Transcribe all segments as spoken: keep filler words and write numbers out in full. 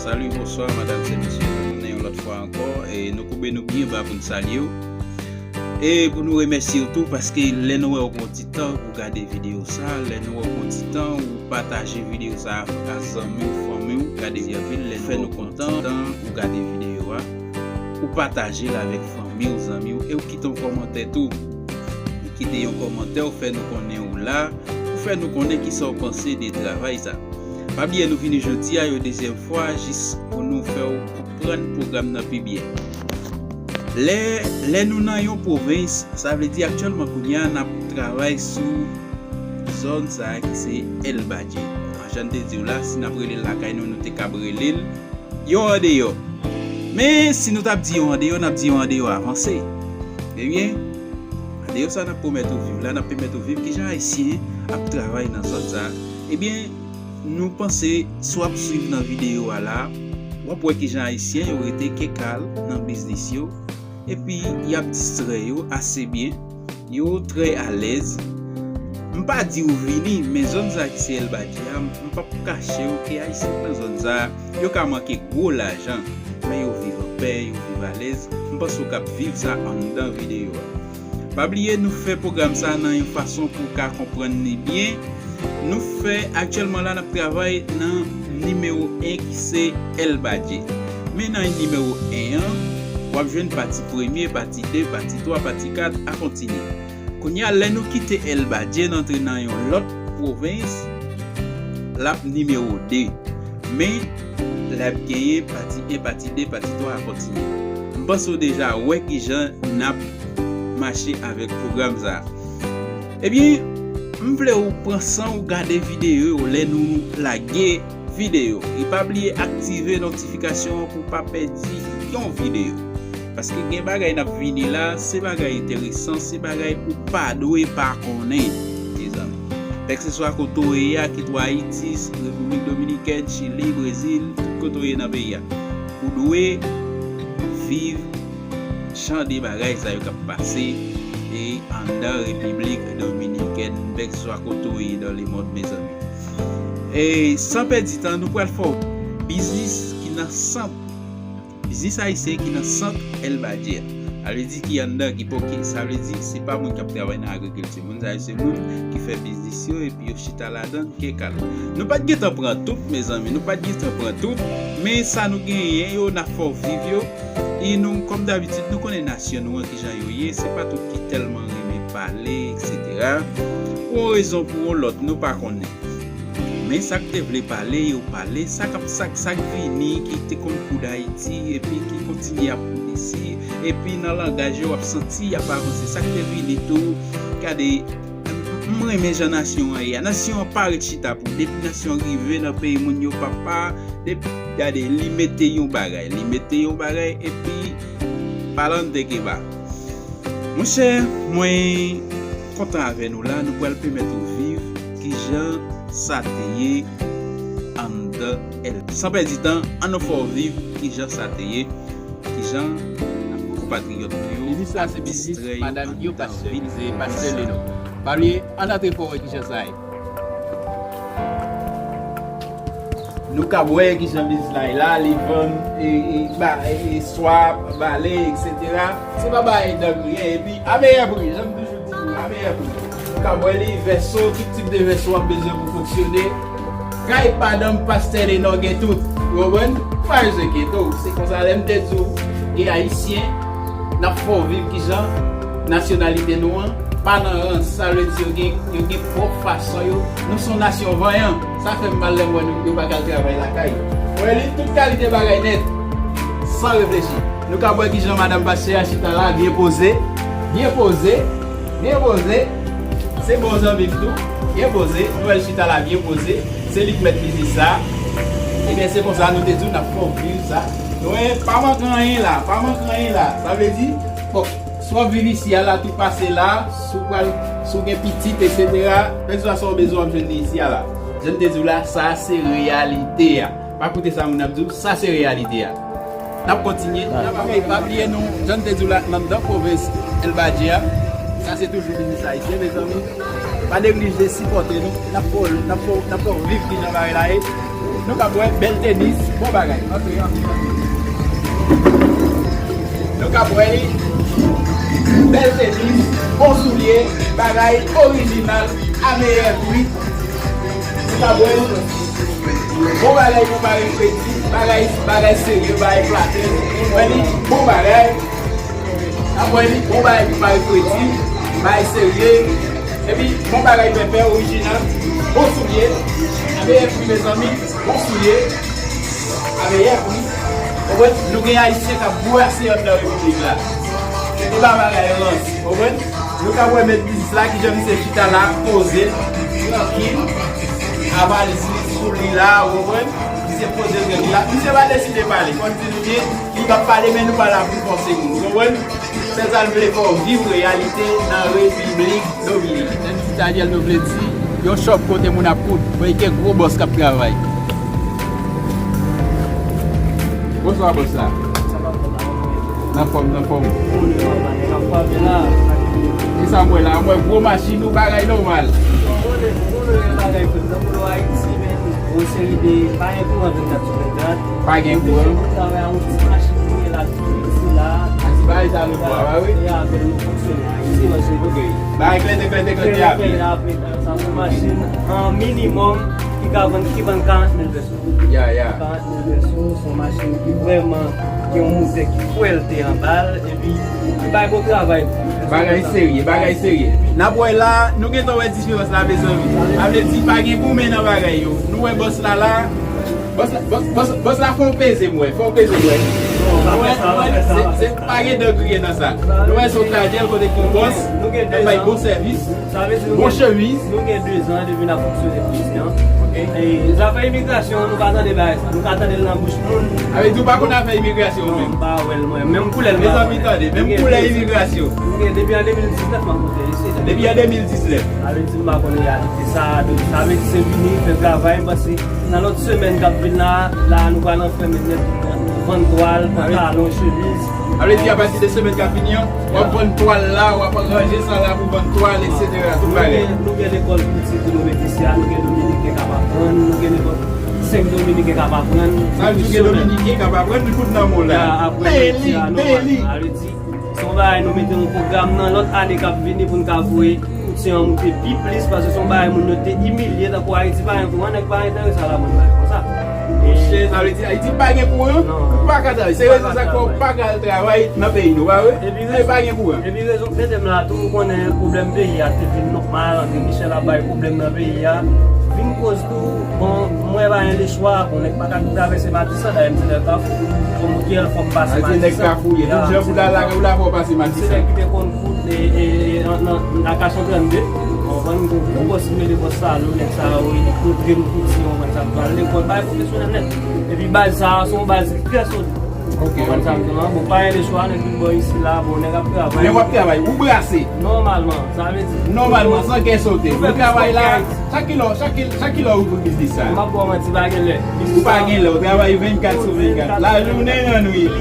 Salut, bonsoir, madam, se mesye, nou tounen yon lòt fwa ankò, e nou koube nou byen ba pou n salye w. E pou nou remèsye w tou, paske lè nou wè w pran ti tan pou gade videyo sa, lè nou wè w pran ti tan ou pataje videyo sa a zanmi w, fanmi w, gade anpil, lè fè nou kontan, tan ou gade videyo a, ou pataje l avèk fanmi w, zanmi w, e ou kite yon kòmantè tou. Ou kite yon kòmantè, ou fè nou konnen ou la, ou fè nou konnen kisa w panse de travay sa. Pa bliye nou vini jodi a yon dezyèm fwa, jis pou nou fè w konprann pwogram nan pi byen. Lè, lè nou nan yon pwovens, sa vle di aktyèlman kounye a n ap travay sou zòn sa a ki se El Badje. Jan n te di w la, si n ap rele l lakay nou, nou te kab rele l yon andeyò. Men si nou t ap di yon andeyò, n ap di yon andeyò avanse. Ebyen, andeyò sa n ap pwomèt ou viv la, n ap pèmèt ou viv kijan Ayisyen ap travay nan zòn sa a. Ebyen, nou panse, si w ap swiv nan videyo a la, w ap wè kijan Ayisyen yo rete kekal nan biznis yo, epi y ap distrè yo ase byen, yo trè alèz. M pa di w vini, men zòn sa ki se El Badje a, m p ap kache w ke Ayisyen k nan zòn sa, yo ka manke gwo lajan, men yo viv anpè, yo viv alèz. M panse w k ap viv sa anndan videyo a. Pa bliye, nou fè pwogram sa nan yon fason pou w ka konprann li byen. Nou fè, aktyèlman la, n ap travay nan nimewo en ki se El Badje. Men nan nimewo en an, w ap jwenn pati premye, pati de, pati twa, pati kat, a kontinye. Kounye a, lè nou kite El Badje, n antre nan yon lòt pwovens, l ap nimewo de. Men, l ap genyen pati en, pati de, pati twa a kontinye. M panse w deja wè kijan n ap mache avèk pwogram sa a. Ebyen, m vle w pran san w gade videyo yo lè nou lage videyo. E pa bliye aktive notifikasyon an pou w pa pèdi yon videyo. Paske gen bagay n ap vini la, se bagay enteresan, se bagay ou pa dwe pa konnen, mezanmi. Kèlkeswa kote w ye a, kit w Ayiti, Repiblik Dominikèn, Chili, Brezil, tout kote w ye nan peyi a, ou dwe viv jan de bagay sa yo k ap pase e anndan Repiblik Dominikèn, kèlkeswa kote w ye dans le monde, mezanmi. E san pèdi tan, nou pral fè w biznis ki nan sant, biznis ayisyen ki nan sant El Badje a. Sa vle di ki anndan, ki poke. Sa vle di se pa moun k ap travay nan agrikilti. Moun sa yo se moun ki fè biznis yo epi yo chita ladan, kekal. Nou pa t gentan pran tout, mezanmi, nou pa t gentan pran tout, men sa nou genyen yo, n ap fè w viv yo. E nou, kòm dabitid, nou konnen nasyon nou an kijan yo ye, se pa tout ki tèlman renmen pale, etsetera. Pou yon rezon, pou yon lòt, nou pa konnen. Men sa k te vle pale, yo pale. Sa k ap, sa k, sa k vini, ki te konn koud Ayiti, epi ki kontinye ap koud isi, epi nan langaj yo, w ap santi y ap avanse. Sa k te vini tou, gade, m, m renmen jan nasyon an ye a. Nasyon an pa ret chita pou depi nasyon rive nan peyi moun yo, papa, depi, gade, li mete yon bagay, li mete yon bagay, epi palan de keba. Monchè, mwen kontan avè nou la, nou pral pèmèt ou viv kijan sa te ye anndan El. San pèdi tan, ann nou fè w viv kijan sa te ye, kijan konpatriyòt nou yo ap distrè yo anndan vil. Pa bliye, ann antre fè w wè kijan sa ye. Nou kab wè kijan biznis la ye la, li vann e, e, ba, e, e, swap, bale, etsetera. Se pa bagay dangriyen, epi a meyè pri, jan m toujou di nou, a meyè pri. Nou kab wè li, vèso, tout tip de vèso w ap bezwen pou fonksyone. Kay pa danm pastè Lenò gen tout, ou konprann? Pa bezwen enkyete w, se konsa lè m te di w, gen ayisyen, n ap fè w viv kijan nasyonalite nou an pa nan rans, sa vle di yo gen, yo gen pwòp fason yo. Nou se yon nasyon vanyan. Sa fè m mal lè m wè nou, yo pa ka al travay lakay. Wè li, tout kalite bagay nèt, san reflechi. Nou ka wè kijan madanm pastè a chita la, byen poze, byen poze, byen poze. Se bon zanmi m tou, byen poze. Nou wè l chita la, byen poze. Se li k mèt biznis sa. Ebyen, se konsa nou te di w n ap fè w viv sa. Nou, pa manke anyen la, pa manke anyen la. Sa vle di, bon, si w ap viv isi a la, tou pase la, si w pral, si w gen pitit, etsetera, kèlkeswa sa w bezwen, w ap jwenn li isi a la. Jan m te di w la, sa se reyalite a. Pa koute sa moun ap di w, sa se reyalite a. N ap kontinye, n ap, e pa bliye nou, jan m te di w la, n anndan pwovens El Badje a. Sa se toujou biznis ayisyen, mezanmi. Pa neglije sipòte nou. N ap fè w, n ap fè w, n ap fè w viv kijan bagay la ye. Nou kab wè bèl tenis, bon bagay. Antre, antre, antre. Nou kab wè li, bèl tenis, bon soulye, bagay orijinal, a meyè pri. Nou kab wè li, bon bagay pou pare kredi, bagay, bagay serye, bagay flatè. Wè li, bon bagay. Apre li, bon bagay pou pare kredi, bagay serye. Epi, bon bagay pèpè, orijinal, bon soulye, a meyè pri, mezanmi, bon soulye, a meyè pri. Konprann? Nou gen Ayisyen k ap brase anndan repiblik la. Se pa bagay rans, konprann? Nou ka wè mèt biznis la, kijan misye chita la, poze l, trankil, a valiz li sou li la, ou konprann? Misye poze l trankil la. Misye pa deside pale, fò n di nou byen, li p ap pale, men nou pa la pou fòse moun, ou konprann? Se sa l vle fè w viv reyalite nan Repiblik Dominikèn. Ti Daniel nou vle di, yon shop kote moun ap koud, men gen gwo bòs k ap travay. Bonswa, bòs la. Nan fòm, nan fòm. Kisa m wè la? M wè gwo machin, yon bagay nòmal. Yon seri de, pa gen kouran vennkat sou vennkat. Pa gen kouran. Misye pou travay a yon ti machin pou gen la, isi la. A ti bagay sa nou pran, ba wi. E avè l nou fonksyone a isi, paske. Ok. Bagay klete, klete, klete, klete, klete, klete, klete. Sa se yon machin an minimòm ki ka vann, ki vann karant mil peso. Ya, ya. Karant mil peso, se yon machin ki vrèman gen yon motè ki fwèlte anba l, epi li bay bon travay. Bagay serye, bagay serye. N ap wè la, nou gentan wè diferans la, mezanmi. Sa vle di pa gen goumen nan bagay yo. Nou wè bòs la la. Bòs la, bòs, bòs, bòs la fè w peze m wè, fè w peze m wè. Mwen, mwen, se, se pa gen dan griye nan sa. Nou wè se yon Daniel kote ki yon bòs, n ap bay bon sèvis. Sa vle di nou bon gen, chemiz. Nou gen dezan depi n ap fonksyone pou isi an. Ok. E zafè imigrasyon, nou pa tande bagay sa. Nou ka tande l nan bouch moun. Sa vle di w pa konn afè imigrasyon ou menm? Non, m pa wè l mwen. Menm koulè l m pa konnen. Mezanmi, tande, menm koulè imigrasyon. Nou gen depi an de mil diznèf m ap monte isi. Depi an de mil diznèf. Sa vle di m pa konnen reyalite sa. Donk, sa vle di se vini, fè travay, m panse nan lòt semèn k ap vin la, la nou pral anfèmen nèt, vann twal, pantalon, chemiz. Sa vle di apati de semèn k ap vini an, w ap vann twal la, w ap ranje sa la pou vann twal, etsetera, tout bagay. Nou gen, nou gen lekòl kouti pou nou met isi a, nou gen Dominiken k ap aprann, nou gen lekòl senk Dominiken k ap aprann. Sa vle di gen Dominiken k ap aprann, li fout nan mo la. Beli, beli. Sa vle di, se yon bagay nou mete yon pwogram nan lòt ane k ap vini pou n ka voye koutye an moute pi plis, paske se yon bagay moun yo te imilye, tankou Ayiti pa gen kouran, nèg pa enterese al aprann bagay konsa. Monchè, sa vle di Ayiti pa gen kouran? Non. Ou pa ka travay. Se rezon sa k fè w pa ka al travay nan peyi nou, pa vre? Epi e pa gen kouran. Epi rezon k mete m la tou, ou konnen pwoblèm peyi a te vin nòmal, André Michel ap bay pwoblèm nan peyi a. Vin koz tou, bon, mwen pa gen lechwa, bon, nèg pa ka travèse Matisan, dayè m se nèg Kafou. Bon, m oke, fò m pase Matisan. Nèg Kafou ye. Tout jan pou l al lakay ou la, fò w pase Matisan. Se nèg ki te konn fout, e, e, e, nan, nan, nan Akason trannde. Ou konprann, m gon gwo bòs, m rele bòs Salo, nèg sa yo, li montre m kouti, ou konprann sa m pral lekòl, bagay pwofesyonèl nèt. Epi baz sa a, se yon baz ki trè solid. Ok, ok. Ou konprann sa m di w lan? Bon, pa gen lechwa, nèg vin bò isi la, bon, nèg ap travay. Nèg w ap travay, ou brase. Nòmalman, sa vle di. Nòmalman, san kè sote. Ou travay la, chak kilè, chak kilè, chak kilè ou ouvri biznis sa? M ap ba w manti, pa gen lè. Ou pa gen lè, ou travay vennkat sou vennkat. Lajounen, lannwit.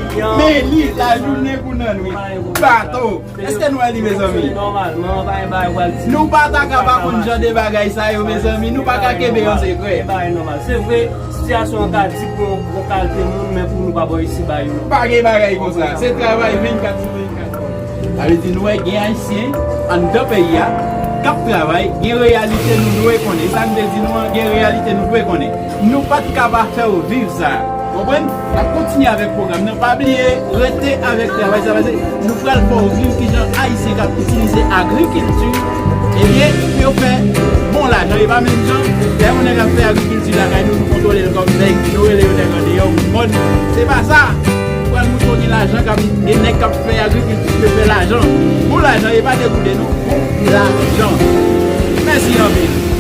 Men li, lajounen kou lannwit. Bato. Èske nou wè li, mezanmi? Nòmalman, pa gen bagay pral di. Nou pa ta ka pa konn jan de bagay sa yo, mezanmi. Nou pa ka kenbe yo sekrè. Gen bagay nòmal. Se vre, sitiyasyon an ka di pou yon, yon kalite moun, men pou nou pa bò isi ba yo. Pa gen bagay konsa. Se travay vennkat sou vennkat. Sa vle di nou wè gen Ayisyen anndan peyi a k ap travay, gen reyalite nou dwe konnen. E sa m te di nou an, gen reyalite nou dwe konnen. Nou pa t ka pa fè w viv sa. Konprann? N ap kontinye avèk pwogram nan. Pa bliye, rete avèk travay sa, paske nou pral fè w viv kijan Ayisyen k ap itilize agrikilti, ebyen, pou yo fè bon lajan. E pa menm jan, lè yon nèg ap fè agrikilti lakay nou, nou kontwole l kòm nèg, nou rele yo nèg andeyò, mòn. Se pa sa. Nou pral montre w gen lajan k ap, gen nèg k ap fè agrikilti pou yo fè lajan. Bon lajan, e pa degoude non. Bon lajan. Mèsi anpil.